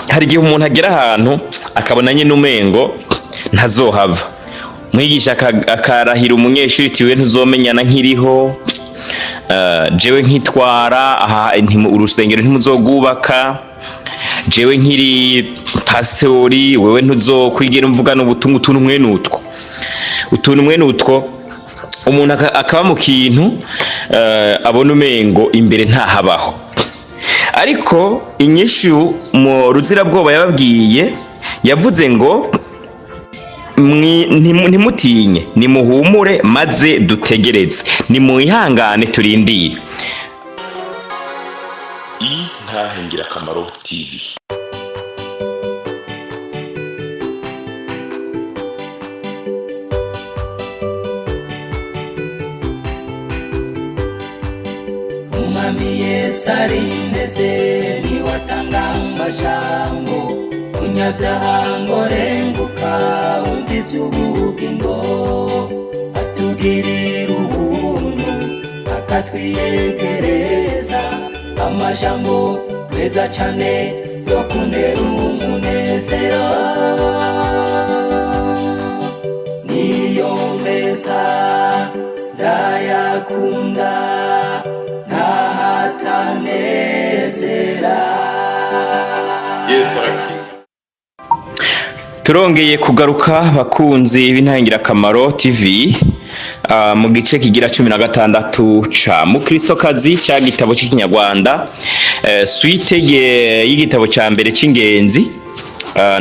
Hari igihe umuntu agera ahantu akabona nyine umengo ntazohava. Mwigisha akarahira umunyeshuri ati: "We ntuzomenyana nkiriho, jewe nkitwara aha urusengero ntimuzogwubaka, jewe nkiri pasitori wewe ntuzokwigera umvugana ubutumwa." Utuntu mwene utwo, utuntu mwene utwo, umuntu akaba mu kintu abona umengo imbere ntahabaho. Ariko inyishu mu Ruzirabwoba yababwiye, yavuze ngo: "Ntimutinye, nimuhumure maze dutegereze, nimwihangane turindire." Intahe Ngirakamaro TV. Umwami Yesu arindeze, niwe atanga amajambo. Munyabyaha ngo renguka wumva iby'ubugingo, atugirira ubuntu akatwiyegereza amajambo meza cane yo kunera umunezero, niyo meza ndayakunda ntahatanezera. Yesu arakiza. Turongeye kugaruka, bakunzi b'Intangirakamaro TV, mu gice kigira 16 ca Mukristokazi, ca gitabo c'ikinyarwanda, suite y'igitabo ca mbere c'ingenzi.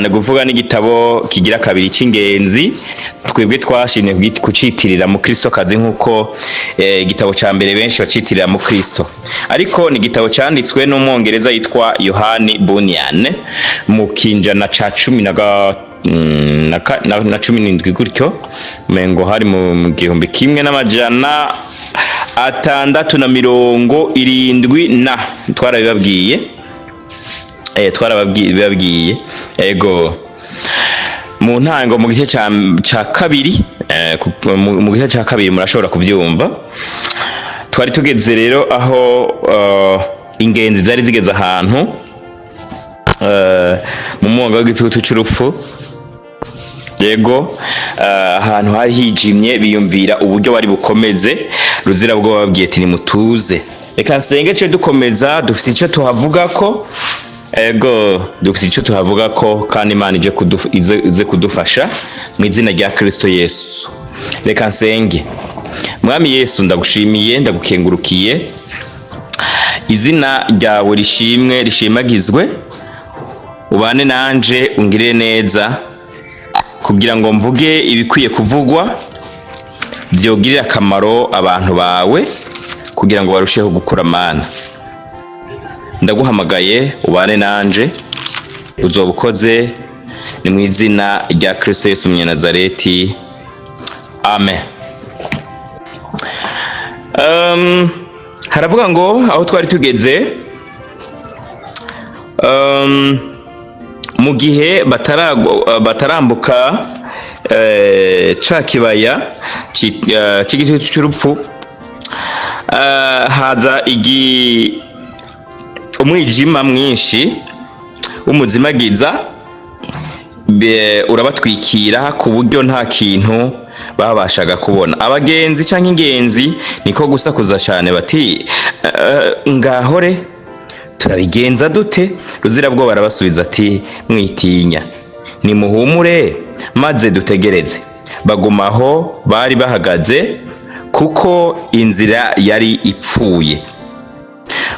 Ni kuvuga n'igitabo kigira kabiri c'ingenzi. Twebwe twashimye kucitirira Mukristokazi nk'uko igitabo ca mbere benshi bacitirira Mukristo, ariko ni igitabo canditswe n'umwongereza yitwa Yohani Bunyan mu kinjana ca cumi na 17 gutyo, mengo hari mu 1670 na twarabibabwiye, twarababwiye. Ego, mu ntango mu gice ca kabiri, mu gice ca kabiri murashobora kubyumva. Twari tugeze rero aho ingenzi zari zigeze ahantu mu mwonga w'igitutu c'urupfu. Yego, ahantu hari hijimye, biyumvira uburyo bari bukomeze. Ruzirabwo bababwiye ati: "Nimutuze, reka nsenge ce dukomeza." Dufise ico tuhavuga ko, ego, dufise ico tuhavuga ko, kandi Imana ije ize kudufasha mu izina rya Kristo Yesu. Reka nsenge. Mwami Yesu, ndagushimiye, ndagukengurukiye, izina ryawe rishimwe, rishimagizwe. Ubane nanje, ungirire neza kugira ngo mvuge ibikwiye kuvugwa byogirira akamaro abantu bawe kugira ngo barusheho gukura. Mana, ndaguhamagaye, ubane nanje, uzoba ukoze. Ni mu izina rya Kristo Yesu Umunyanazareti, amen. Haravuga ngo aho twari tugeze, mu gihe batarambuka ca kibaya c'igitutu c'urupfu, haza umwijima mwinshi w'umuzimagiza, urabatwikira ku buryo nta kintu babashaga kubona. Abagenzi canke ingenzi niko gusakuza cane bati: "Ngahore turabigenza dute?" Ruzirabwoba arabasubiza ati: "Mwitinya, nimuhumure maze dutegereze." Baguma aho bari bahagaze kuko inzira yari ipfuye.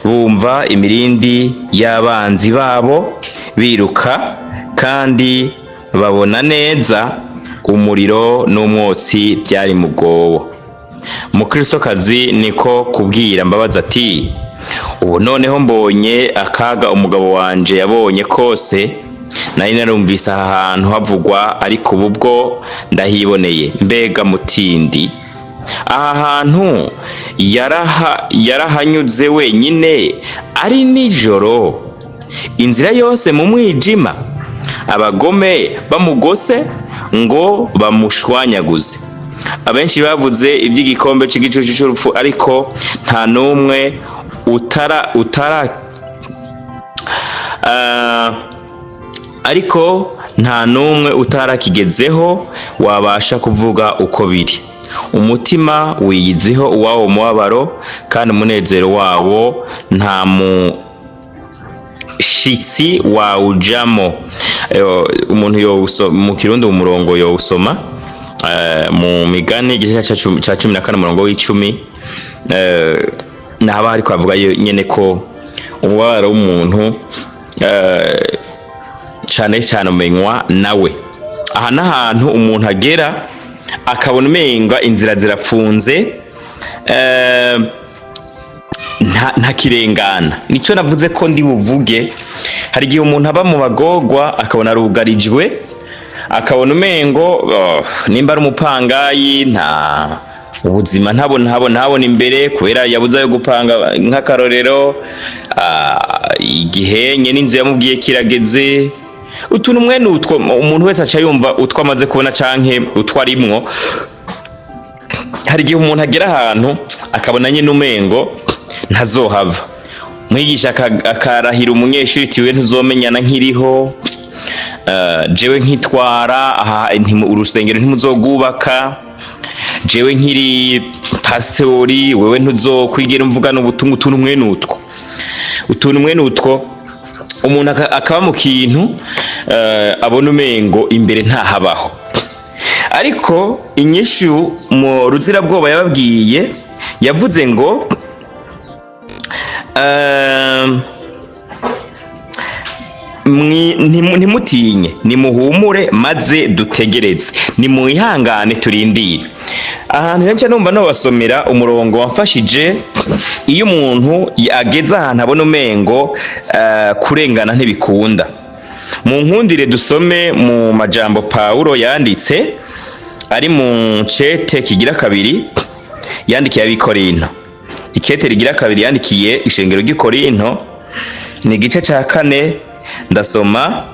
Bumva imirindi y'abanzi babo biruka, kandi babona neza umuriro n'umwotsi byari mu bwobo. Mukristokazi niko kubwira Mbabazi ati: "Ubu noneho mbonye akaga umugabo wanje yabonye kose. Nari narumvise aha hantu havugwa, ariko ubu bwo ndahiboneye. Mbega mutindi, aha hantu yarahanyuze wenyine ari nijoro, inzira yose mu mwijima, abagome bamugose ngo bamushwanyaguze. Abenshi bavuze iby'igikombe cy'igicucu cy'urupfu, ariko nta n'umwe utara utara Ariko nta n'umwe utarakigezeho wabasha kuvuga uko biri. Umutima wiyiziho uwawo mubabaro, kandi umunezero wawo nta mushitsi wawujamo. Umuntu mu Kirundi umurongo yowusoma mu Migani, igice ca 14, umurongo w'10. Nahaba hariko avuga nyene ko umubabaro w'umuntu cane cane umenywa nawe. Aha n'ahantu umuntu agera akabona umenga inzira zirafunze, ntakirengana. Nico navuze ko ndi buvuge. Hari igihe umuntu aba mu bagorwa, akabona arugarijwe, akabona umengo, oh, nimba ari umupangayi, nta ubuzima, ntabona imbere kubera yabuze ayo gupanga. Nk'akarorero, igihe nyene inzu yamubwiye kirageze, utuntu mwene utwo umuntu wese aca yumva utwo amaze kubona canke utwo arimwo. Hari igihe umuntu agera ahantu akabona nyene umengo ntazohava. Mwigisha akarahira umunyeshuri ati: "We ntuzomenyana nkiriho, jewe nkitwara aha, urusengero ntimuzogwubaka jewe nkiri pasitori, wewe ntuzokwigira umvugana ubutumwa." Utuntu mwene utwo, utuntu mwene utwo, umuntu akaba mu kintu abona umengo imbere ntahabaho. Ariko inyishu mu Ruzirabwoba yababwiye, yavuze ngo ntimutinye, nimuhumure maze dutegereze, nimwihangane turindire. Ahantu henshi numva nobasomera umurongo wamfashije. Iyo umuntu ageze ahantu abona umengo kurengana ntibikunda, mu nkundire dusome mu majambo Pawulo yanditse ari mu cete kigira kabiri yandikiye ab'Ikorinto. Ikete rigira kabiri yandikiye ishengero ry'Ikorinto, ni igice ca 4, ndasoma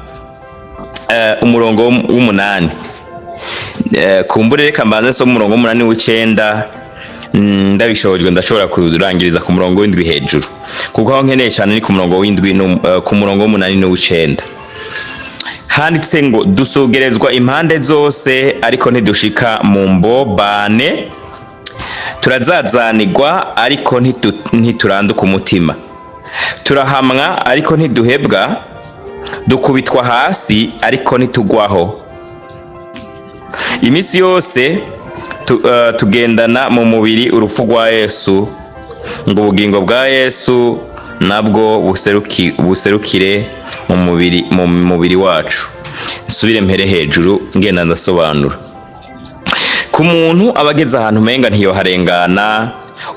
umurongo w'8. Kumbure reka mbanze nsome umurongo w'8, w'9. Ndabishobojwe ndashobora kurangiriza ku murongo w'7 hejuru, kuko aho nkeneye cyane ni ku murongo w'7, ku murongo w'8 n'uw'icenda. Handitse ngo: "Dusugerezwa impande zose, ariko ntidushika mu mbobane; turazazanirwa, ariko ntituranduka umutima; turahamwa, ariko ntiduhebwa; dukubitwa hasi, ariko ntitugwaho. Iminsi yose tugendana mu mubiri urupfu rwa Yesu, ngo ubugingo bwa Yesu nabwo buserukire mu mubiri wacu." Nsubire mpere hejuru, ngenda ndasobanura. Ku muntu aba ageze ahantu umenga ntiyoharengana,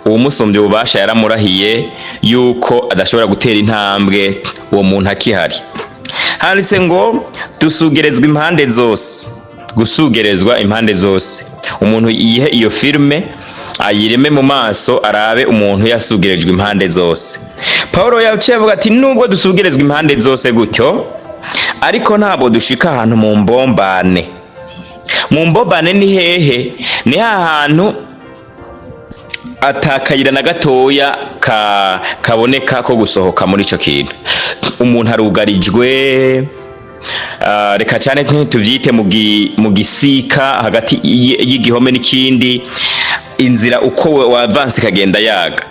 uwumusumbya ububasha yaramurahiye yuko adashobora gutera intambwe uwo muntu akihari. Handitse ngo dusugerezwa impande zose. Gusugerezwa impande zose, umuntu yihe iyo filime, ayireme mu maso, arabe umuntu yasugerejwe impande zose. Paul yaciye avuga ati: "Nubwo dusugerezwa impande zose gutyo, ariko ntabwo dushika ahantu mu mbombane." Mu mbobane ni hehe? Ni hantu atakayira na gatoya kaboneka ko gusohoka muri ico kintu. Umuntu arugarijwe. Reka cyane tuvyite mu gisika hagati y'igihome n'ikindi, inzira uko wavanse ikagenda yaga.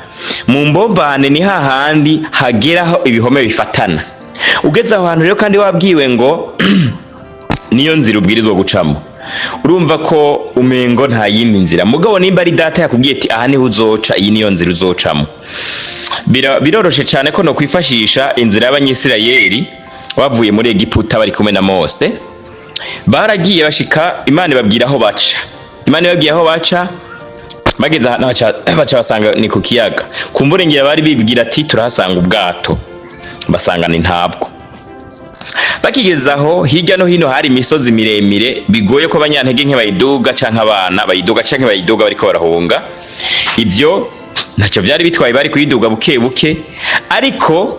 Mu mbombane ni hahandi hageraho ibihome bifatana. Ugeze aho hantu rero, kandi wabwiwe ngo niyo nzira ubwirizwa gucamo, urumva ko umengo nta yindi nzira. Mugabo nimba ari data yakubwiye ati: "Aha niho uzoca, iyi niyo nzira uzocamo," biroroshe cyane ko no kwifashisha inzira y'Abanyisirayeli bavuye muri Egiputa bari kumwe na Mose. Baragiye bashika, Imana ibabwira aho baca. Imana ibabwiye aho baca, bageze ahantu baca basanga ni ku kiyaga. Kumbure ngira bari bibwira ati: "Turahasanga ubwato." Basanga ni ntabwo. Bakigeze aho, hirya no hino hari imisozi miremire, bigoye ko abanyantege nke bayiduga, canke abana bayiduga, canke bayiduga bariko barahunga. Ivyo ntacyo byari bitwaye, bari kuyiduga buke buke. Ariko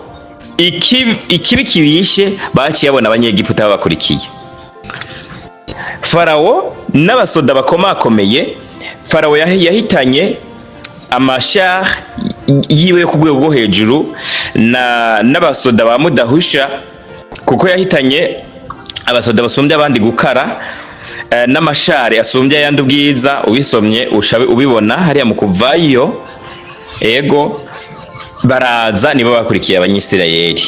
ikibi kibishe, baciye babona Abanyegiputa babakurikiye, Farawo n'abasoda bakomakomeye. Farawo yahitanye amashar yiwe yo ku rwego rwo hejuru na n'abasoda ba mudahusha. Kuko yahitanye abasoda basumbye abandi gukara, n'amashari asumbye ayandi ubwiza. Ubisomye uca ubibona hariya mu kuvayo. Ego, baraza, nibo bakurikiye Abanyisirayeli.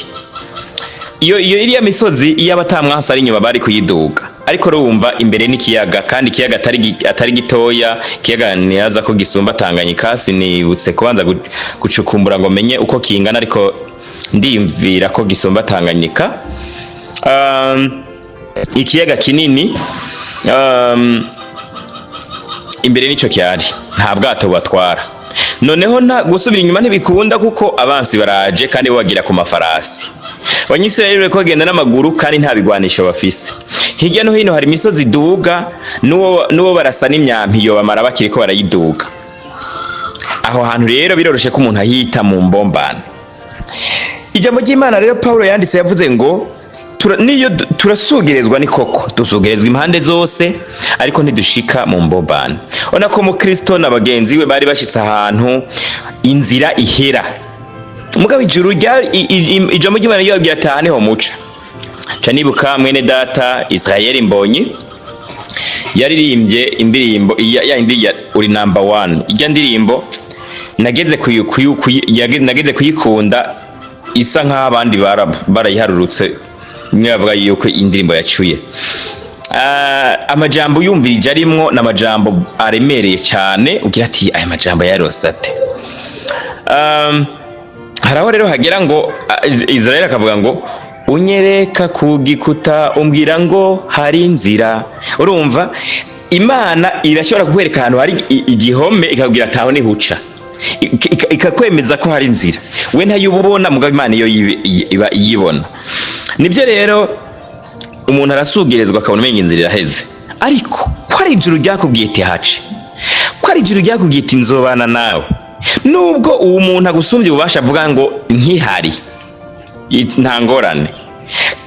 Iyo iriya misozi, iyo abatamwasi ari inyuma, bari kuyiduga. Ariko urumva imbere n'ikiyaga, kandi ikiyaga atari gitoya. Ikiyaga ntiyaza ko gisumba Tanganyika. Sinibutse kubanza gucukumbura ngo menye uko kingana, ariko ndiyumvira ko gisumba Tanganyika. Ikiyaga kinini. Imbere nico cyari, nta bwato bubatwara. Noneho nta gusubira inyuma, ntibikunda, kuko abansi baraje kandi bo bagira ku mafarasi. Abanyisirayeli bariko bagenda n'amaguru kandi nta bigwanisho bafise. Hirya no hino hari imisozi iduga, n'uwo barasa n'imyampi yo bamara bakiriko barayiduga. Aho hantu rero biroroshe ko umuntu ahita mu mbombane. Ijambo ry'Imana rero Paulo yanditse yavuze ngo niyo turasugerezwa, ni koko dusugerezwa impande zose, ariko ntidushika mu mbombane. Ubona ko Mukristo na bagenzi we bari bashitse ahantu inzira ihera. Mugabo ijuru ijambo ry'Imana ryababwira ati: "Aha niho muca." Ca nibuka mwene data Israel Mbonyi yaririmbye indirimbo ya indi ya "Uri Number One". Ijya ndirimbo nageze kuyikunda isa nk'aho abandi barayiharurutse. Bimwe bavuga yuko indirimbo yacuye. Amajambo yumvirije arimwo ni amajambo aremereye cyane, ugira ati: "Aya majambo yarose ate?" Hari aho rero hagera ngo Israel akavuga ngo: "Unyereka ku gikuta, umbwira ngo hari inzira." Urumva, Imana irashobora kukwereka ahantu hari igihome, ikakubwira ati: "Aho nihuca." Ikakwemeza ko hari inzira. We ntayububona, mugabo Imana iyo iba iyibona. Nibyo rero, umuntu arasugerezwa akabona umenga inzira iraheze, ariko ko ari ijuru ryakubwiye iti: "Hace", ko ari ijuru ryakubwiye iti: "Nzobana nawe", nubwo uwo muntu agusumbye ububasha avuga ngo nkihari, nta ngorane.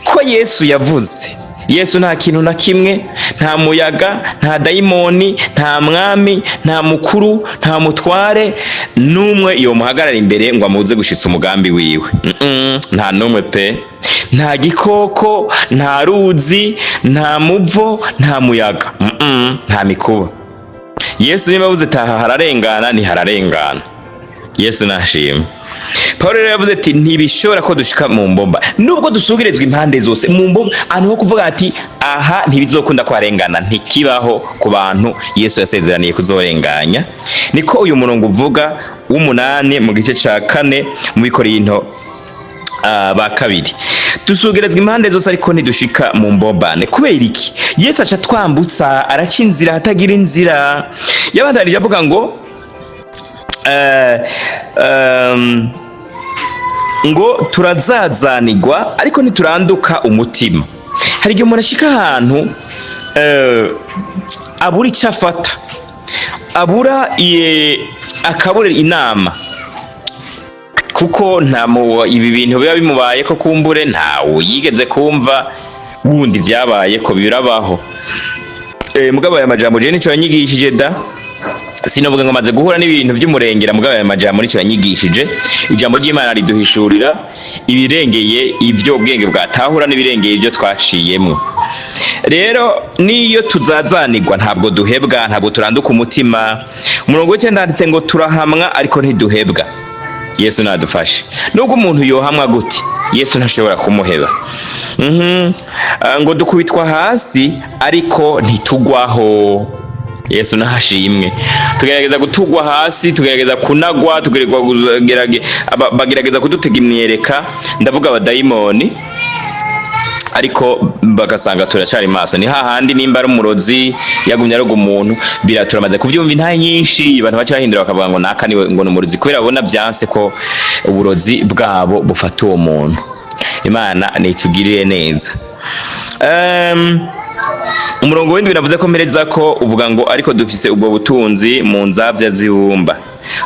Ko Yesu yavuze, Yesu nta kintu na kimwe, nta muyaga, nta dayimoni, nta mwami, nta mukuru, nta mutware n'umwe yomuhagarara imbere ngo amuze gushitsa umugambi wiwe. Nta n'umwe pe, nta gikoko, nta ruzi, nta muvo, nta muyaga, nta mikuba. Yesu niba avuze taha hararengana, ntihararengana. Yesu nashimwe. Paul rero yavuze ati: "Ntibishobora ko dushika mu mbomba nubwo dusugirizwa impande zose." Mu mbomba, ahantu ho kuvuga ati: "Aha ntibizokunda ko harengana", ntikibaho ku bantu Yesu yasezeraniye kuzorenganya. Niko uyu murongo uvuga w'umunani mu gice ca kane mu Bikorinto ba kabiri: "Dusugerezwa impande zose, ariko ntidushika mu mbobane." Kubera iki? Yesu aca twambutsa, araca inzira ahatagira inzira. Yabandanije avuga ngo ngo turazazanirwa, ariko ntituranduka umutima. Hari igihe umuntu ashika ahantu abura icyo afata, abura akabura inama, kuko nta mu ibi bintu biba bimubaye ko kumbure ntawe yigeze kumva wundi byabaye ko birabaho. Mugabo aya majambo je nico yanyigishije da. Sinovuga ngo maze guhura n'ibintu by'umurengera, mugabo aya majambo nico yanyigishije. Ijambo ry'Imana riduhishurira ibirengeye ibyo ubwenge bwatahura n'ibirengeye ibyo twaciyemwo. Rero niyo tuzazanirwa, ntabwo duhebwa, ntabwo turanduka umutima. Umurongo w'icyenda handitse ngo: "Turahamwa, ariko ntiduhebwa." Yesu nadufashe. Nubwo umuntu yohamwa gute, Yesu ntashobora kumuheba. Ngo dukubitwa hasi, ariko ntitugwaho. Yesu nahashimwe. Tugerageza gutugwa hasi, tugerageza kunagwa, bagerageza kudutega imyereka, ndavuga abadayimoni, ariko bagasanga turacari maso. Ni hahandi nimba ari umurozi yagumye aroga umuntu, biraturamaze kuvyumva intahe nyinshi, abantu baca bahindura bakavuga ngo naka niwe, ngo ni umurozi, kubera babona vyanse ko uburozi bwabo bufata uwo muntu. Imana nitugirire neza. Umurongo w'indwi navuze ko mpereza ko uvuga ngo: "Ariko dufise ubwo butunzi mu nzabya z'ibumba."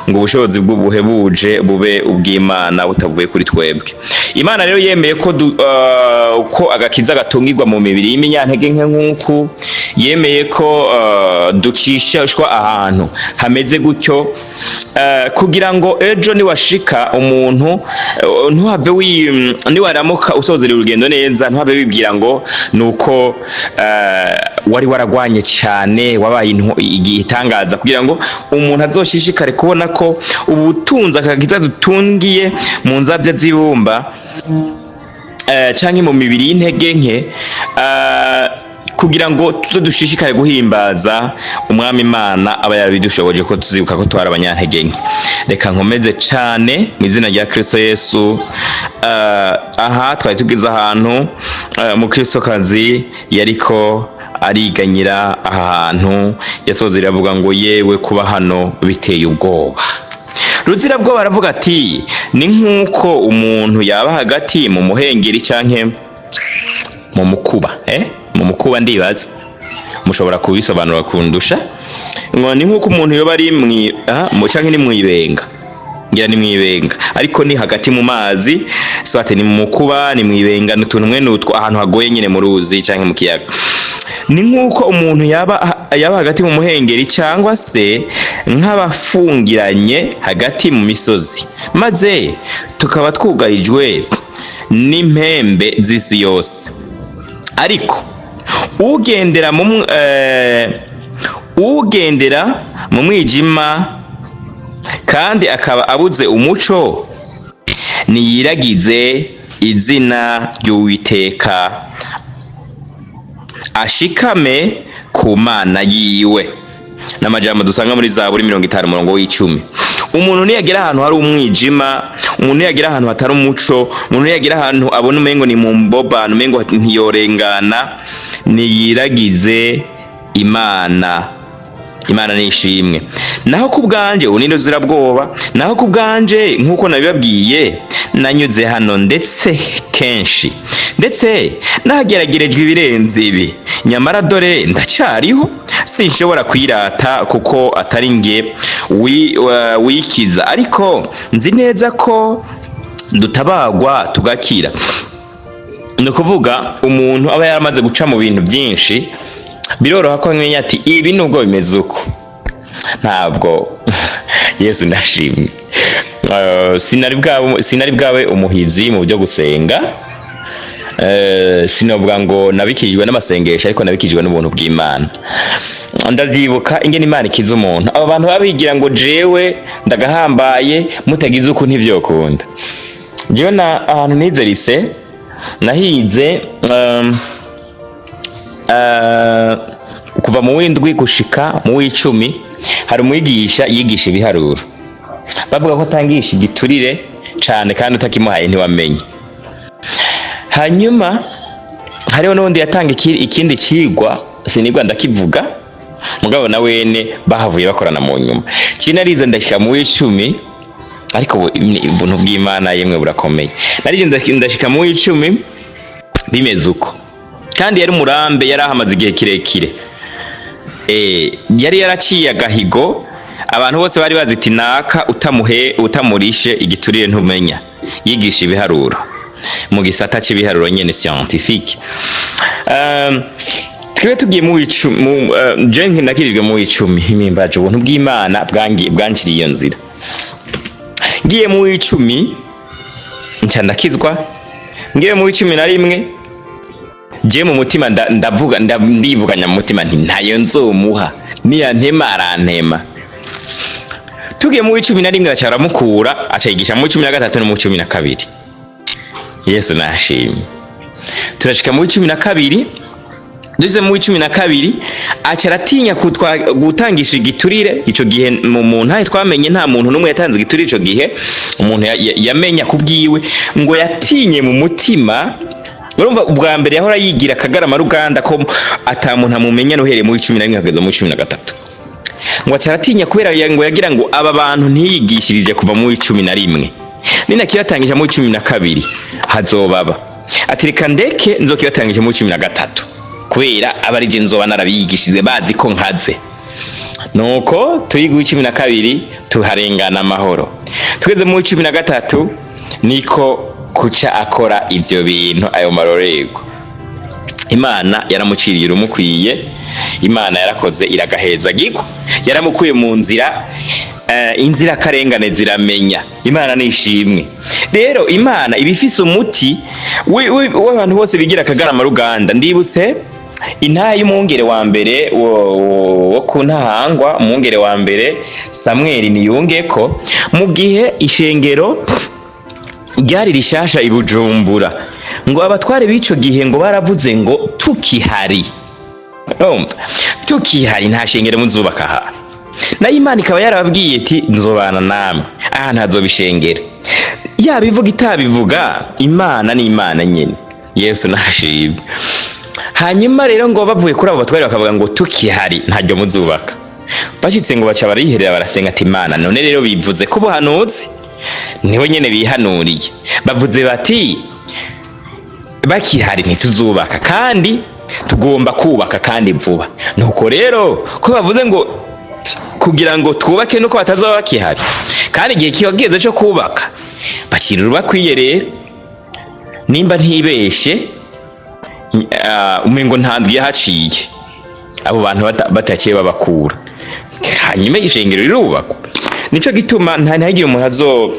Ngo ubushobozi bw'ubuhebuje bube ubw'Imana butavuye kuri twebwe. Imana rero yemeye ko ko agakiza gatungirwa mu mibiri y'iminyantege nke, nk'uku yemeye ko ducishishwa ahantu hameze gutyo, kugira ngo ejo niwashika umuntu, ntuhave niwaramuka usozera urugendo neza, ntuhave wibwira ngo nuko wari waragwanye cyane, wabaye igitangaza, kugira ngo umuntu azoshishikare kubona ko ubutunzi akagiza dutungiye mu nzabya z'ibumba, canke mu mibiri y'intege nke, kugira ngo tuze dushishikare guhimbaza Umwami Imana aba yarabidushoboje, ko tuzibuka ko twari abanyantege nke. Reka nkomeze cane mu izina rya Kristo Yesu. Aha twari tugeze ahantu umukristokazi yariko ariganyira aha hantu yasoze iravuga ngo: "Yewe, kuba hano biteye ubwoba." Ruzirabwoba aravuga ati: "Ni nk'uko umuntu yaba hagati mu muhengeri canke mu mukuba." Mu mukuba, ndibaza mushobora kubisobanura kundusha. Ngo ni nk'uko umuntu yoba ari mu canke ni mwibenga, ngira ni mwibenga, ariko ni hagati mu mazi, soit ni mu mukuba, ni mwibenga, ni utuntu mwene utwo, ahantu hagoye nyine, mu ruzi canke mu kiyaga. Ni nk'uko umuntu yaba hagati mu muhengeri cyangwa se nk'abafungiranye hagati mu misozi, maze tukaba twugarijwe n'impembe z'isi yose. Ariko ugendera mu mwijima kandi akaba abuze umuco, niyiragize izina ry'Uwiteka, ashikame ku Mana yiwe. N'amajambo dusanga muri Zaburi 50, umurongo w'10. Umuntu niyagera ahantu hari umwijima, umuntu niyagera ahantu hatari umuco, umuntu niyagera ahantu abona umengo ni mu mbobano, umengo ntiyorengana, niyiragize Imana. Imana nishimwe. Naho ku bwanje, ubu ni Ruzirabwoba, naho ku bwanje, nk'uko nabibabwiye, nanyuze hano ndetse kenshi, ndetse nahageragerejwe ibirenze ibi, nyamara dore ndacyariho. Sinshobora kwirata kuko atari nge wikiza, ariko nzi neza ko dutabagwa tugakira. Ni ukuvuga umuntu aba yaramaze guca mu bintu byinshi, biroroha ko amenya ati: "Ibi nubwo bimeze uko, ntabwo." Yesu ndashimwe. Sinari bwawe umuhizi mu byo gusenga. Sinovuga ngo nabikijwe n'amasengesho, ariko nabikijwe n'ubuntu bw'Imana. Ndavyibuka ingene Imana ikiza umuntu. Aba bantu baba bigira ngo jewe ndagahambaye, mutagize uku ntivyokunda. Jewe na ahantu nize lycée, nahize kuva mu w'indwi gushika mu w'icumi. Hari umwigisha yigisha ibiharuro, bavuga ko atangisha igiturire cane, kandi utakimuhaye ntiwamenye. Hanyuma hariho n'undi yatanga ikindi kigwa, sinigwa ndakivuga, mugabo na wene bahavuye bakorana mu nyuma. Kinarize ndashika mu w'icumi, ariko ubuntu bw'Imana yemwe burakomeye. Narize ndashika mu w'icumi bimeze uko, kandi yari umurambe, yari ahamaze igihe kirekire. Yari yaraciye agahigo, abantu bose bari bazi ati: "Naka utamuhe, utamurishe igiturire ntumenya." Yigisha ibiharuro, mu gisata cy'ibiharuro nyene, scientifique. Twe tugiye mu icumi, je nakirijwe mu icumi, himimbaje ubuntu bw'Imana bwanciriye iyo nzira. Ngiye mu icumi nca ndakizwa. Ngiye mu 11, je mu mutima ndavuga, ndivuganya mu mutima nti: "Ntayo nzomuha, niyantema arantema." Tugiye mu 11, aca aramukura, aca yigisha mu 13 no mu 12. Yesu nashimye. Turashika mu 12. Duze mu 12, aca aratinya gutangisha igiturire. Ico gihe mu ntahe twamenye, nta muntu n'umwe yatanze igiturire. Ico gihe umuntu yamenya kubwiwe ngo yatinye mu mutima. Urumva, ubwa mbere yahora yigira akagarama ruganda ko ata muntu amumenya, uhereye mu 11 kugeza mu 13. Ngo aca aratinya kubera ngo yagira ngo aba bantu ntiyigishirije kuva mu 11, ninakibatangisha mu 12 hazobaba. Ati: "Reka ndeke, nzokibatangisha mu 13, kubera aba ari je nzoba narabiyigishije, bazi ko nkaze." Nuko tuyiga 12 tuharengana amahoro. Tugeze mu 13 niko kuca akora ivyo bintu, ayo marorerwa. Imana yaramuciriye urumukwiye. Imana yarakoze iragaheza giko, yaramukuye mu nzira, inzirakarengane ziramenya. Imana nishimwe. Rero Imana iba ifise umuti w'abantu bose bigira akagarama ruganda. Ndibutse intaha y'umwungere wa mbere wo ku Ntahangwa, umwungere wa mbere Samweli Niyungeko, mu gihe ishengero ryari rishasha i Bujumbura, ngo abatware b'ico gihe ngo baravuze ngo tukihari, urumva, tukihari nta shengero muzubaka aha. Nayo Imana ikaba yarababwiye iti nzobana namwe aha ntazobishengera. Yabivuga itabivuga, Imana ni Imana nyene. Yesu nashimwe. Hanyuma rero ngo bavuye kuri abo batware bakavuga ngo tukihari ntaryo muzubaka, bashitse ngo baca bariherera barasenga ati Imana, none rero bivuze ko ubuhanuzi nibo nyene bihanuriye, bavuze bati bakihari ntituzubaka kandi tugomba kubaka kandi vuba. Nuko rero ko bavuze ngo kugira ngo twubake nuko batazoba bakihari, kandi igihe kigeze cyo kubaka bacira urubakwiye. Rero nimba ntibeshe, umengo ntandwi yahaciye abo bantu bataciye babakura, hanyuma ishengero rirubakwa. Nico gituma ntihagire umuntu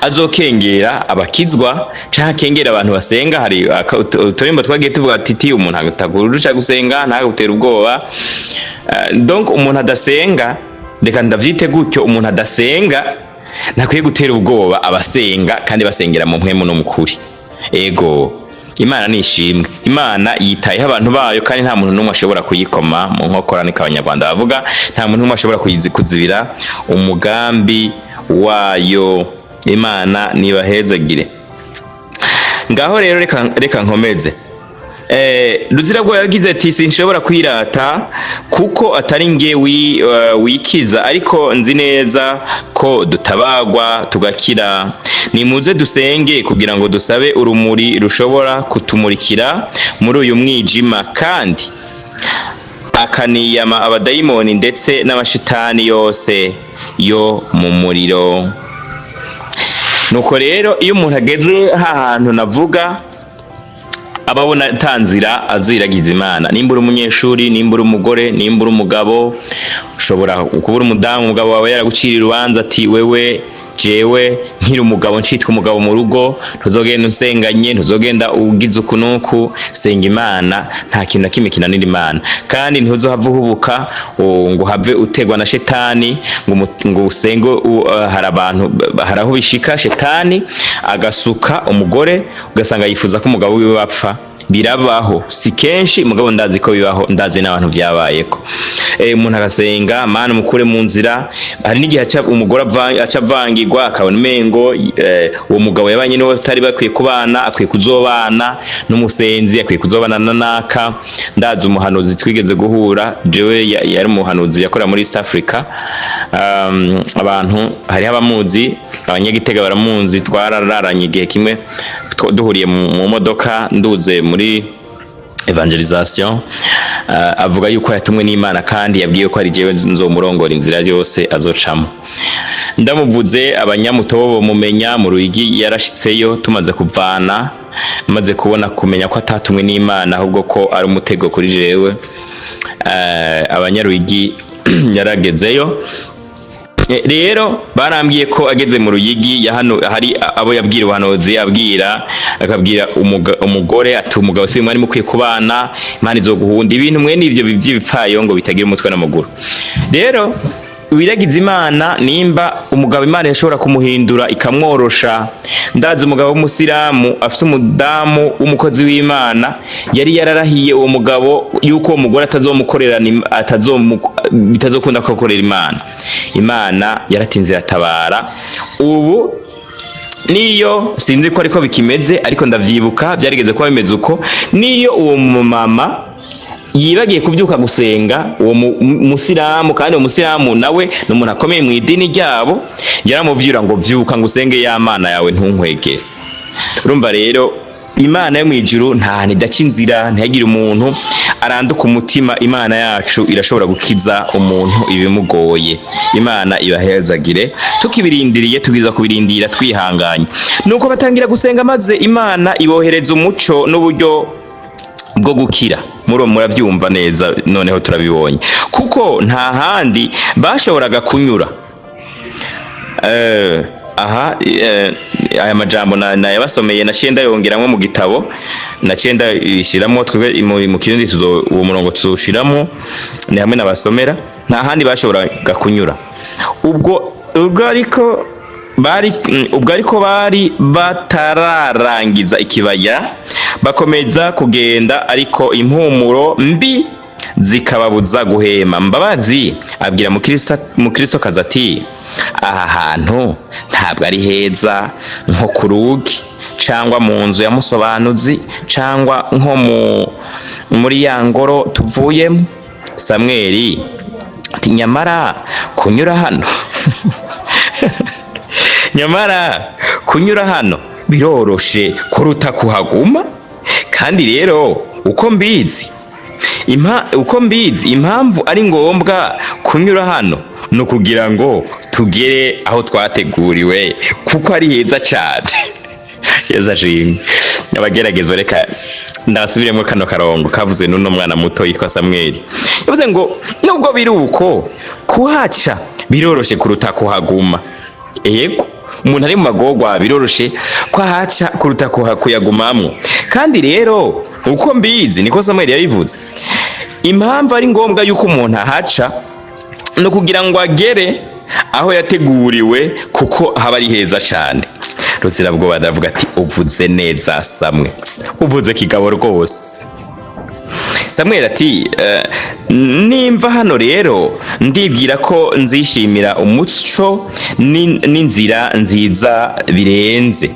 azokengera abakizwa canke akengera abantu basenga. Hari uturimbo twagiye tuvuga ati umuntu atagurusha gusenga ntagutera ubwoba. Donc umuntu adasenga, reka ndavyite gutyo, umuntu adasenga ntakwiye gutera ubwoba abasenga kandi basengera mu mpwemu no mukuri. Ego, Imana nishimwe. Imana yitayeho abantu bayo kandi nta muntu n'umwe ashobora kuyikoma mu nkokora, niko Abanyarwanda bavuga. Nta muntu n'umwe ashobora kuzibira umugambi wayo. Imana nibahezagire. Ngaho rero reka nkomeze. Ruzirabwoba yagize ati sinshobora kwirata kuko atari nge wikiza, ariko nzi neza ko dutabagwa tugakira. Nimuze dusenge kugira ngo dusabe urumuri rushobora kutumurikira muri uyu mwijima, kandi akaniyama abadayimoni ndetse n'amashitani yose yo mu muriro. Nuko rero iyo umuntu ageze hahantu navuga, ababona tanzira aziragiza Imana. Nimba uri umunyeshuri, nimba uri umugore, nimba uri umugabo, ushobora kuba uri umudamu, umugabo wawe yaragucira urubanza ati wewe jewe nkiri umugabo ncitwa umugabo mu rugo, ntuzogenda usenganye, ntuzogenda ugize uku nuku. Senga Imana, nta kintu na kimwe kinanira Imana. Kandi ntuzohava uhubuka ngo have utegwa na shetani ngo usenge. Hari abantu, hari aho bishika shetani agasuka umugore, ugasanga yifuza ko umugabo wiwe bapfa. Birabaho, si kenshi mugabo ndazi ko bibaho, ndazi n'abantu byabayeko. Umuntu agasenga Mana mukure mu nzira. Hari n'igihe aca umugore aca avangirwa, akabona umengo uwo mugabo yabanye n'uwo batari bakwiye kubana, akwiye kuzobana n'umusenzi, akwiye kuzobana na naka. Ndazi umuhanuzi twigeze guhura jewe, yari umuhanuzi yakorera muri East Africa. Abantu hariho abamuzi, abanyagitega baramuzi, twarararanye igihe kimwe duhuriye mu modoka nduze muri evangelisation. Avuga yuko yatumwe n'Imana kandi yabwiye ko ari jewe nzomurongora inzira yose azocamo. Ndamuvuze abanyamutobo mumenya mu Ruyigi, yarashitseyo tumaze kuvana, maze kubona kumenya ko atatumwe n'Imana ahubwo ko ari umutego kuri jewe. Abanyaruyigi yaragezeyo. Rero barambwiye ko ageze mu Ruyigi hari abo yabwira ubuhanuzi, abwira akabwira umugore ati umugabo si mwari mukwiye kubana, Imana izoguhunda, ibintu mwene ivyo by'ibipfayongo bitagira umutwe n'amaguru. Rero wiragiza Imana, nimba umugabo Imana yashobora kumuhindura ikamworosha. Ndazi umugabo w'umusilamu afise umudamu w'umukozi w'Imana, yari yararahiye uwo mugabo yuko uwo mugore atazomukorera, bitazokunda ko akorera Imana. Imana yaratinze iratabara. Ubu niyo sinzi ko ariko bikimeze, ariko ndavyibuka byarigeze kuba bimeze uko. Niyo uwo mumama yibagiye kubyuka gusenga, uwo musilamu, kandi uwo musilamu nawe ni umuntu akomeye mu idini ryabo, yaramuvyura ngo vyuka ngo usenge ya Mana yawe ntunkwegere. Urumva rero Imana yo mwijuru nta hantu idaca inzira, ntihagire umuntu Aranduka umutima. Imana yacu irashobora gukiza umuntu ibimugoye. Imana ibahezagire. Tukibirindiriye, tubwirizwa kubirindira twihanganye. Nuko batangira gusenga, maze Imana ibohereza umuco n'uburyo bwo gukira. Muri murabyumva neza. Noneho turabibonye, kuko nta handi bashoboraga kunyura. Aha aya majambo nayabasomeye, naciye ndayongeramwo mu gitabo, naciye ndayishiramwo. Twebwe mu Kirundi uwo murongo tuzowushiramwo, ni hamwe nabasomera. Nta handi bashoboraga kunyura. Ubwo ariko bari batararangiza ikibaya, bakomeza kugenda, ariko impumuro mbi zikababuza guhema. Mbabazi abwira Mukristokazi ati: "Aha hantu ntabwo ari heza nko ku rugi, cangwa mu nzu ya Musobanuzi, cangwa nko muri ya ngoro tuvuyemo." Samweli ati: "Nyamara kunyura hano biroroshe kuruta kuhaguma. Kandi rero uko mbizi, impamvu ari ngombwa kunyura hano ni ukugira ngo tugere aho twateguriwe, kuko ari heza cyane." Yesu ashimwe. Abageragezwa, reka ndasubiremo kano karongo kavuzwe n'uno mwana muto yitwa Samweli. Yavuze ngo nubwo biri uko, kuhaca biroroshe kuruta kuhaguma. Yego, umuntu ari mu magorwa biroroshe ko ahaca kuruta kuyagumamwo. Kandi rero uko mbizi, niko Samweli yabivuze, impamvu ari ngombwa yuko umuntu ahaca ni ukugira ngo agere aho yateguriwe, kuko haba ari heza cyane. Ruzirabwoba ndavuga ati: "Uvuze neza Samwe, uvuze kigabo rwose." Samuel ati: "Nimva hano rero, ndibwira ko nzishimira umuco n'inzira nziza birenze."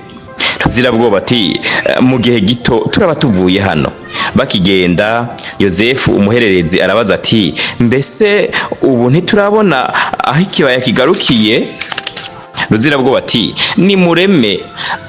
Ruzirabwoba ati: "Mu gihe gito turaba tuvuye hano." Bakigenda, Yosefu umuhererezi arabaza ati: "Mbese ubu ntiturabona aho ikibaya kigarukiye?" Ruzirabwoba ati: "Nimureme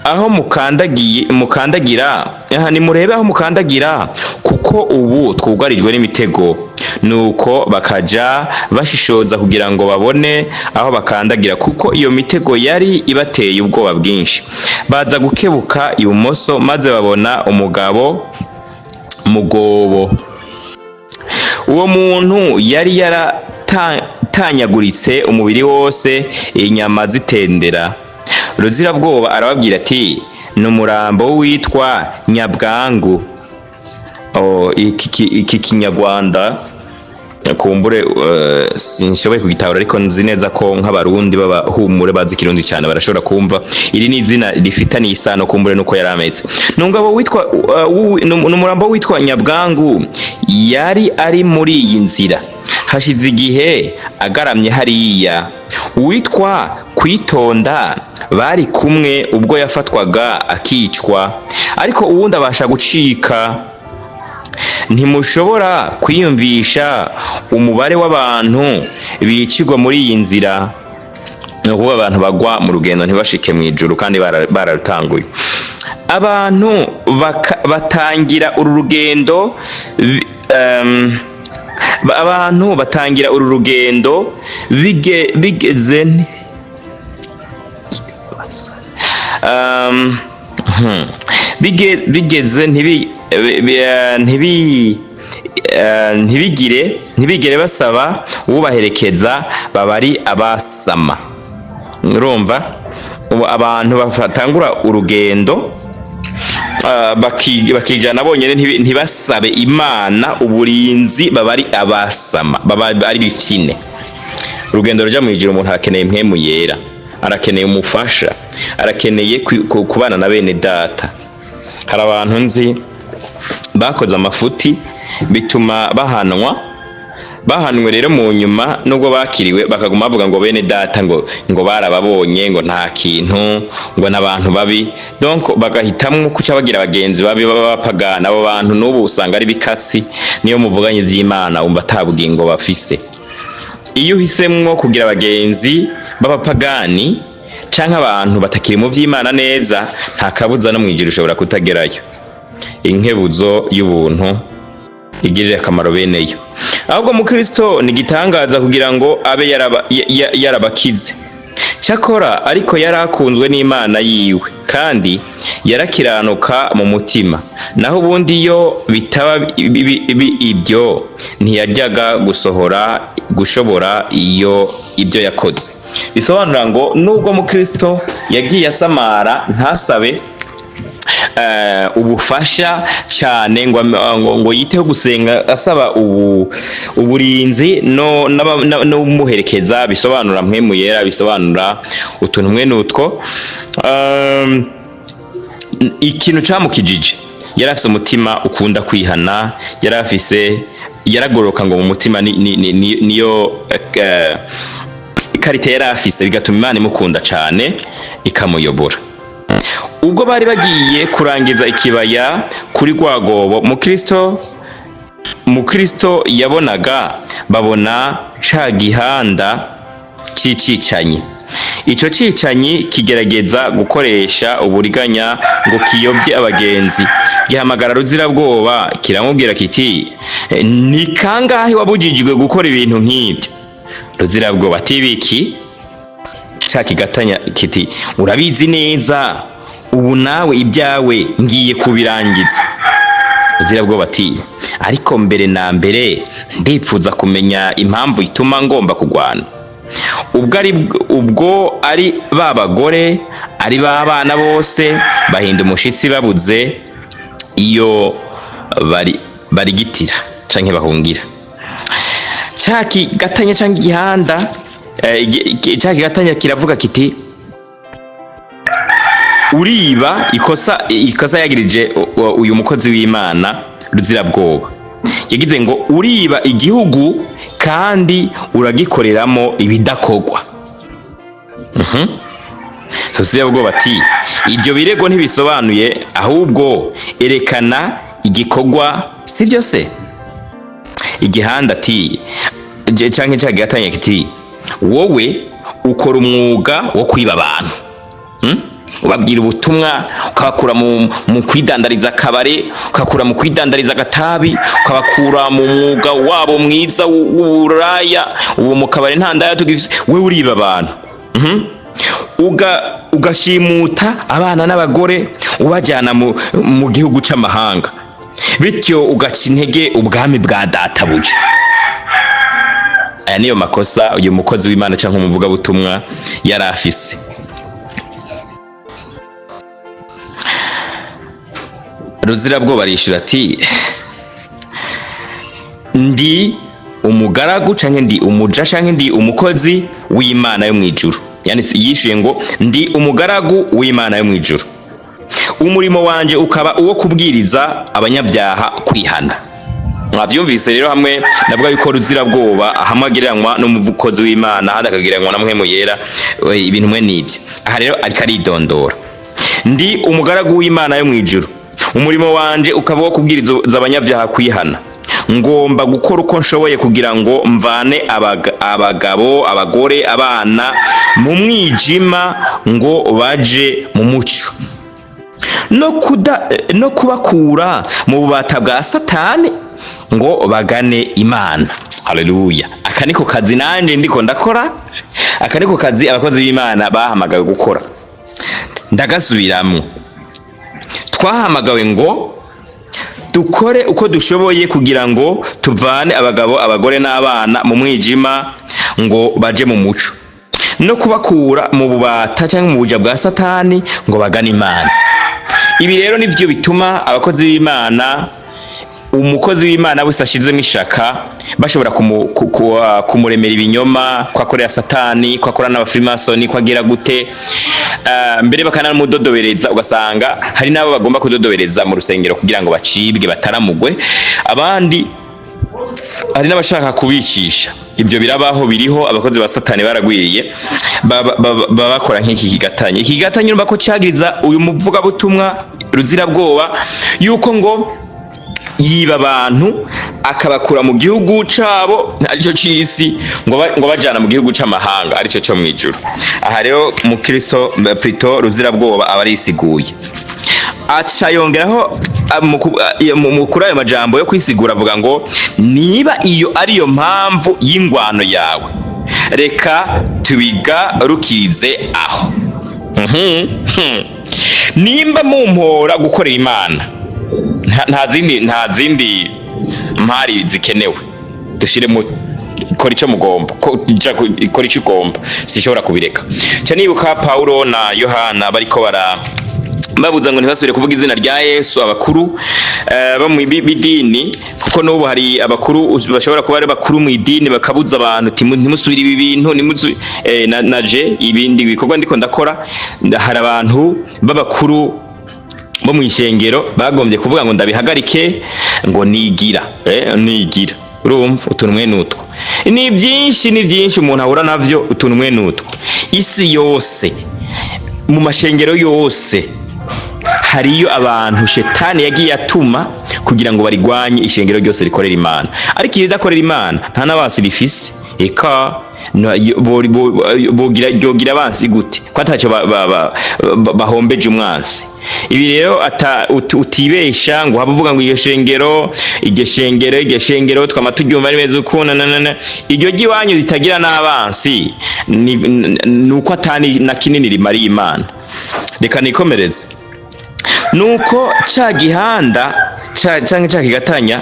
aho mukandagiye, mukandagira aha, nimurebe aho mukandagira, kuko ubu twugarijwe n'imitego." Nuko bakaja bashishoza kugira ngo babone aho bakandagira, kuko iyo mitego yari ibateye ubwoba bwinshi. Baza gukebuka ibumoso, maze babona umugabo mugobo. Uwo muntu yari yaratanyaguritse umubiri wose, inyama zitendera. Ruzirabwoba arababwira ati: "Ni umurambo witwa Nyabwangu." Oh, iki Kinyarwanda kumbure sinshoboye kugitahura, ariko nzi neza ko nk'Abarundi b'abahumure bazi Ikirundi cyane barashobora kumva. Iri ni izina rifitaniye isano kumbure nuko yari ameze. Ni umugabo witwa ni umurambo witwa Nyabwangu, yari ari muri iyi nzira hashize igihe, agaramye hariya. Uwitwa Kwitonda bari kumwe ubwo yafatwaga akicwa, ariko uwundi abasha gucika. Ntimushobora kwiyumvisha umubare w'abantu bicirwa muri iyi nzira. Ni ukuvuga abantu bagwa mu rugendo ntibashike mu ijuru kandi bararutanguye. Abantu batangira uru rugendo abantu batangira uru rugendo bigeze bigeze ntibi bi- eh, ntibi ntibigire ntibigere basaba ubaherekeza, baba ari abasama. Urumva, ubu abantu batangura urugendo bakijana bonyene, ntibasabe Imana uburinzi, baba ari abasama, baba ari bifine. Urugendo ruja mu ijuru, umuntu arakeneye Impwemu Yera, arakeneye umufasha, arakeneye kubana na bene data. Hari abantu nzi bakoze amafuti bituma bahanwa. Bahanwe rero mu nyuma, nubwo bakiriwe, bakaguma bavuga ngo bene data ngo barababonye, ngo nta kintu, ngo n'abantu babi. Donc bagahitamwo kuca bagira abagenzi babi baba bapagana. Abo bantu n'ubu usanga ari bikatsi, niyo muvuganye ivy'Imana wumva ata bugingo bafise. Iyo uhisemwo kugira abagenzi b'abapagani canke abantu batakiri mu vy'Imana neza, nta kabuza no mw'ijuru ushobora kutagerayo. Inkebuzo y'ubuntu Igirire akamaro beneyo. Ahubwo mukristo ni igitangaza kugira ngo abe yarabakize. Cyakora ariko yari akunzwe n'Imana yiwe kandi yarakiranuka mu mutima. Naho ubundi iyo bitaba ibyo, ntiyajyaga gusohora gushobora iyo ibyo yakoze. Bisobanura ngo nubwo mukristo yagiye asamara ntasabe ubufasha cyane ngo yiteho gusenga asaba uburinzi no n'umuherekeza, bisobanura Mpwemu Yera, bisobanura utuntu mwe nutwo. Ikintu camukijije, yari afise umutima ukunda kwihana, yari afise, yaragororoka ngo mu mutima niyo ikarita yari afise, bigatuma Imana imukunda cane ikamuyobora. Ubwo bari bagiye kurangiza ikibaya kuri rwagobo, mukristo yabonaga babona ca gihanda c'icicanyi. Ico cicanyi kigerageza gukoresha uburiganya ngo kiyobye abagenzi. Gihamagara Ruzirabwoba kiramubwira kiti: "Ni kangahe wabujijwe gukora ibintu nk'ibyo?" Ruzirabwoba ati: "Biki?" Ca kigatanya kiti: "Urabizi neza, ubu nawe ibyawe ngiye kubirangiza." Ruzirabwoba ati: "Ariko mbere na mbere ndipfuza kumenya impamvu ituma ngomba kugwana." Ubwo ari ba bagore, ari ba bana, bose bahinda umushitsi babuze iyo bari barigitira canke bahungira. Ca kigatanya canke igihanda, ca kigatanya kiravuga kiti: "Uriba." Ikosa yagirije uyu mukozi w'Imana Ruzirabwoba, yagize ngo: "Uriba igihugu kandi uragikoreramo ibidakorwa." Ruzirabwoba ati: "Ibyo birego ntibisobanuye, ahubwo erekana igikorwa, sibyo se?" Igihanda ati canke ca gigatanya kiti: "Wowe ukora umwuga wo kwiba abantu. Ubabwira ubutumwa, ukabakura mu kwidandariza akabare, ukabakura mu kwidandariza agatabi, ukabakura mu mwuga wabo mwiza w'uburaya. Ubu mu kabare nta ndaya tugifise. Wewe uriba abantu. Ugashimuta abana n'abagore ubajyana mu gihugu c'amahanga, bityo ugaca intege ubwami bwa databuja." Aya niyo makosa uyu mukozi w'Imana cyangwa umuvugabutumwa yari afise. Ruzirabwoba arishura ati: "Ndi umugaragu canke ndi umuja canke ndi umukozi w'Imana yo mw'ijuru." Yanditse yishuye ngo: "Ndi umugaragu w'Imana yo mw'ijuru, umurimo wanje ukaba uwo kubwiriza abanyabyaha kwihana." Mwavyumvise rero, hamwe navuga yuko Ruzirabwoba hamwe agereranywa n'umukozi w'Imana, ahandi akagereranywa na Mpwemu Yera, ibintu mwe n'ibyo. Aha rero ariko aridondora: "Ndi umugaragu w'Imana yo mw'ijuru, umurimo wanje ukaba uwo kubwiriza abanyabyaha kwihana. Ngomba gukora uko nshoboye kugira ngo mvane abagabo, abagore, abana mu mwijima ngo baje mu mucyo, no kubakura mu bubata bwa Satani ngo bagane Imana." Haleluya! Aka niko kazi nanje ndiko ndakora, aka niko kazi abakozi b'Imana bahamagawe gukora. Ndagasubiramwo: twahamagawe ngo dukore uko dushoboye kugira ngo tuvane abagabo, abagore n'abana mu mwijima ngo baje mu muco, no kubakura mu bubata cyangwa mu buja bwa Satani ngo bagane Imana. Ibi rero nivyo bituma abakozi b'Imana, umukozi w'Imana wese ashizemo ishaka, bashobora kumuremera ibinyoma ko akorera Satani, ko akora n'abafrimasoni, ko agira gute, mbere bakanamudodobereza. Ugasanga hari n'abo bagomba kudodobereza mu rusengero kugira ngo bacibwe, bataramugwe abandi, hari n'abashaka kubicisha. Ibyo birabaho, biriho, abakozi ba Satani baragwiriye, baba bakora nk'iki kigatanya. Iki kigatanya urumva ko cyagiriza uyu muvugabutumwa Ruzirabwoba yuko ngo yiba abantu akabakura mu gihugu cabo aricyo c'isi ngo bajana mu gihugu c'amahanga aricyo co mw'ijuru. Aha rero mukristo plutôt Ruzirabwoba aba arisiguye. Aca yongeraho kuri ayo majambo yo kwisigura, avuga ngo: "Niba iyo ariyo mpamvu y'ingwano yawe, reka tubigarukirize aho." Nimba mumpora gukorera Imana, nta zindi mpari zikenewe, dushiremo kora icyo mugomba, kora icyo ugomba, sinshobora kubireka. Nca nibuka Paulo na Yohana bariko bara babuza ngo ntibasubire kuvuga izina rya Yesu, abakuru bo mu b'idini, kuko n'ubu hari abakuru bashobora kuba ari bakuru mu idini, bakabuza abantu ati: "Ntimusubire ibi bintu, na je ibindi bikorwa ndiko ndakora." Hari abantu b'abakuru bo mu ishengero bagombye kuvuga ngo ndabihagarike, ngo nigira, nigira. Urumva utuntu mwe n'utwo ni byinshi, ni byinshi umuntu ahura navyo, utuntu mwe n'utwo. Isi yose, mu mashengero yose, hariyo abantu shetani yagiye atuma kugira ngo barigwanye ishengero ryose rikorera Imana. Ariko iridakorera Imana nta n'abasi rifise. Eka bogira ryogira abansi gute ko ataco bahombeje umwansi? Ibi rero utibesha ngo haba uvuga ngo iryo shengero, iryo shengero, iryo shengero twama turyumva ari meze uku na iryo ry'iwanyu ritagira n'abansi, ni uko atani na kinini rimariye Imana. Reka nikomereze. Nuko ca gihanda canke ca kigatanya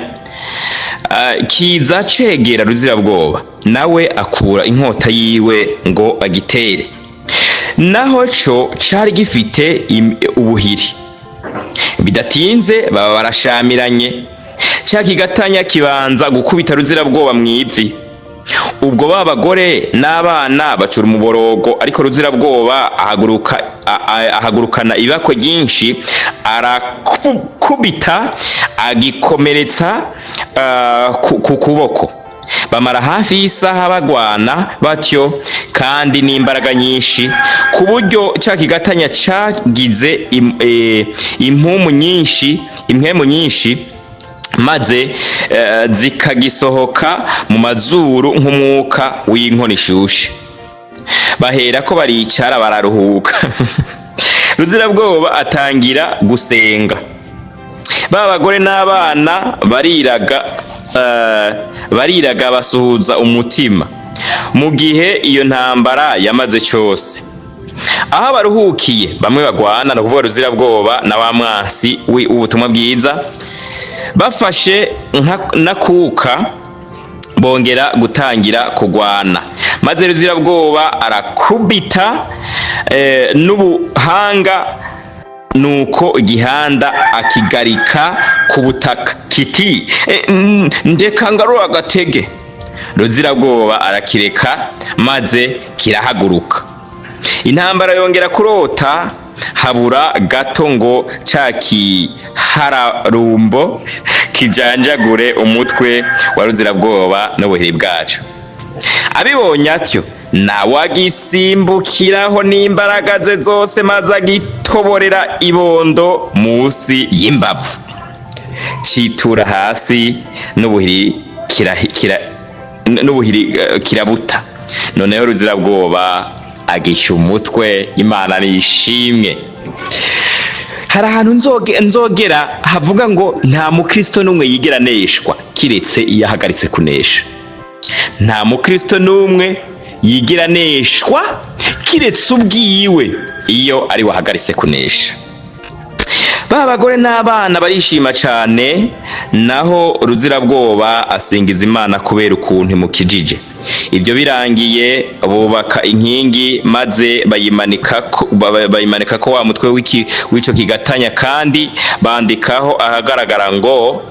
kiza cegera Ruzirabwoba, nawe akura inkota yiwe ngo agitere. Naho co cari gifite ubuhiri. Bidatinze baba barashamiranye. Ca kigatanya kibanza gukubita Ruzirabwoba mw'ivi. Ubwo ba bagore n'abana bacura umuborogo, ariko Ruzirabwoba ahaguruka, ahagurukana ibakwe ryinshi, arakubita agikomeretsa ku kuboko. Bamara hafi y'isaha bagwana batyo, kandi n'imbaraga nyinshi, ku buryo ca kigatanya cagize impumu nyinshi, impwemu nyinshi, maze zikagisohoka mu mazuru nk'umwuka w'inkono ishushe. Bahera ko baricara bararuhuka. Ruzirabwoba atangira gusenga. Ba bagore n'abana bariraga, bariraga basuhuza umutima mu gihe iyo ntambara yamaze cyose. Aho baruhukiye, bamwe bagwana, ni ukuvuga Ruzirabwoba na wa mwansi w'ubutumwa bwiza, bafashe n'akuka, bongera gutangira kugwana, maze Ruzirabwoba arakubita n'ubuhanga. Nuko igihanda akigarika ku butaka, kiti: "Ndeka ngarura agatege." Ruzirabwoba arakireka, maze kirahaguruka. Intambara yongera kurota. Habura gato ngo ca kihararumbo kijanjagure umutwe wa Ruzirabwoba n'ubuhiri bwaco. Abibonye atyo, nawe agisimbukiraho n'imbaraga ze zose, maze agitoborera ibondo musi y'imbavu, citura hasi n'ubuhiri n'ubuhiri kirabuta. Noneho Ruzirabwoba agisha umutwe. Imana nishimwe. Hari ahantu nzogera havuga ngo nta mukristo n'umwe yigera aneshwa kiretse iyo ahagaritse kunesha. Nta mukristo n'umwe yigira aneshwa kiretse ubwiwe iyo ari wahagaritse kunesha. Ba bagore n'abana barishima cyane, naho Ruzirabwoba asingiza Imana kubera ukuntu imukijije. Ibyo birangiye, bubaka inkingi, maze bayimanika ko wa mutwe w'ico kigatanya, kandi bandikaho ahagaragara ngo: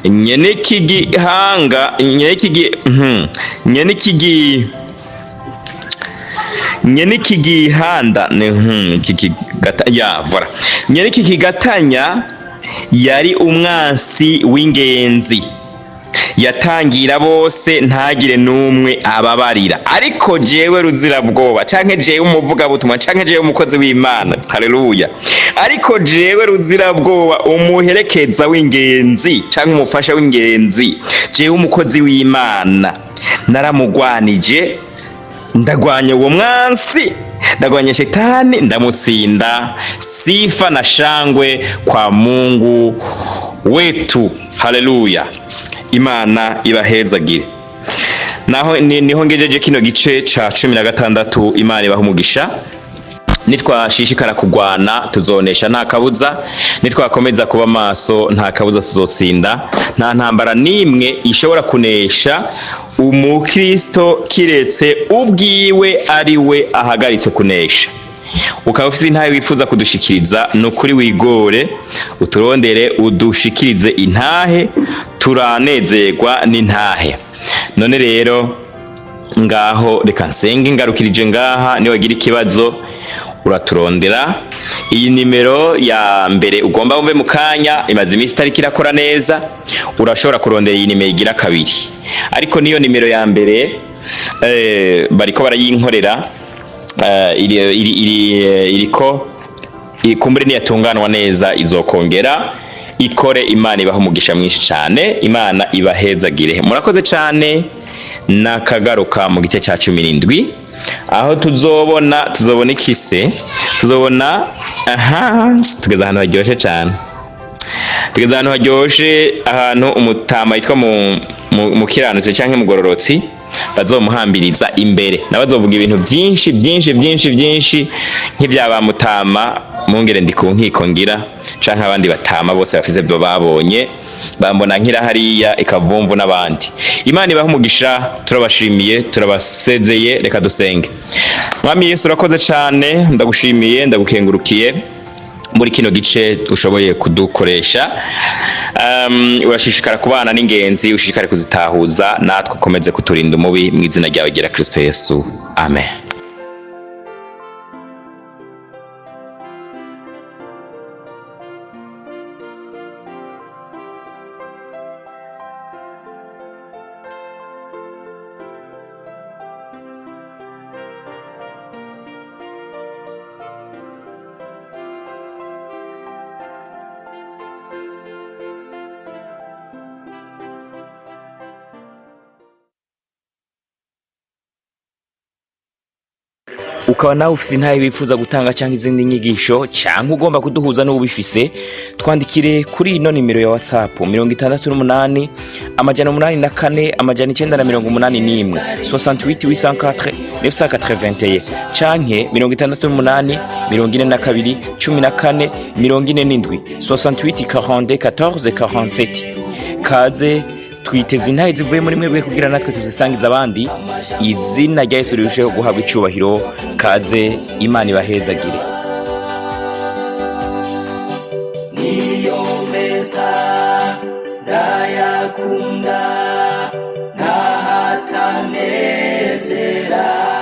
"Nyene iki gihanga, nyene iki gihanda ni iki kigata ya voilà, nyene iki kigatanya yari umwansi w'ingenzi, yatangira bose, ntagire n'umwe ababarira. Ariko jewe Ruzirabwoba, canke jewe umuvugabutumwa, canke jewe umukozi w'Imana, haleluya, ariko jewe Ruzirabwoba umuherekeza w'ingenzi canke umufasha w'ingenzi, jewe umukozi w'Imana, naramugwanije, ndagwanya uwo mwansi." Ndagwanya shetani, ndamutsinda. Sifa na shangwe kwa Mungu wetu. Haleluya! Imana ibahezagire. Naho niho ngejeje kino gice ca 16. Imana ibaha umugisha. Nitwashishikara kugwana, tuzonesha, nta kabuza. Nitwakomeza kuba maso, nta kabuza tuzotsinda. Nta ntambara n'imwe ishobora kunesha umukristo kiretse ubwiwe ari we ahagaritse kunesha. Ukaba ufite intahe wifuza kudushikiriza, ni ukuri wigore, uturondere, udushikirize intahe, turanezerwa n'intahe. None rero ngaho reka nsenge ngarukirije ngaha. Niwagira ikibazo uraturondera. Iyi nimero ya mbere ugomba wumve mu kanya imaze iminsi itariko irakora neza. Urashobora kurondera iyi nimero igira kabiri, ariko niyo nimero ya mbere bariko barayinkorera, iriko kumbure niyatunganwa neza izokongera ikore. Imana ibaha umugisha mwinshi cyane, Imana ibahezagire. Murakoze cyane. Nakagaruka mu gice cya 17, aho tuzobona ikise tuzobona. Aha tugeze ahantu haryoshye cyane, tugeze ahantu haryoshe, ahantu umutama yitwa mu mukiranutsi canke mugororotsi bazomuhambiriza imbere, nawe azovuga ibintu byinshi byinshi byinshi byinshi nk'ibya ba mutama mungere ndi ku nkiko ngira, canke abandi batama bose bafise ibyo babonye, bambona nkira hariya ikavumvu n'abandi. Imana ibahe umugisha. Turabashimiye, turabasezeye. Reka dusenge. Mwami Yesu, urakoze cane, ndagushimiye, ndagukengurukiye muri kino gice ushoboye kudukoresha. Urashishikara kubana n'ingenzi, ushishikare kuzitahuza, natwe ukomeze kuturinda umubi, mu izina ryawe ryera Kristo Yesu, amen. Ukaba nawe ufise intahe wifuza gutanga cyangwa izindi nyigisho, cyangwa ugomba kuduhuza n'ubifise, twandikire kuri ino nimero ya WhatsApp: 68 804 981, 68 804 981, canke 68 42 14 47, 68 42 14 47. Kaze, twiteze intahe zivuye muri mwebwe kugira natwe tuzisangize abandi, izina rya Yesu rirusheho guhabwa icubahiro. Kaze, Imana ibahezagire. Niyo meza ndayakunda, ntahatanezera.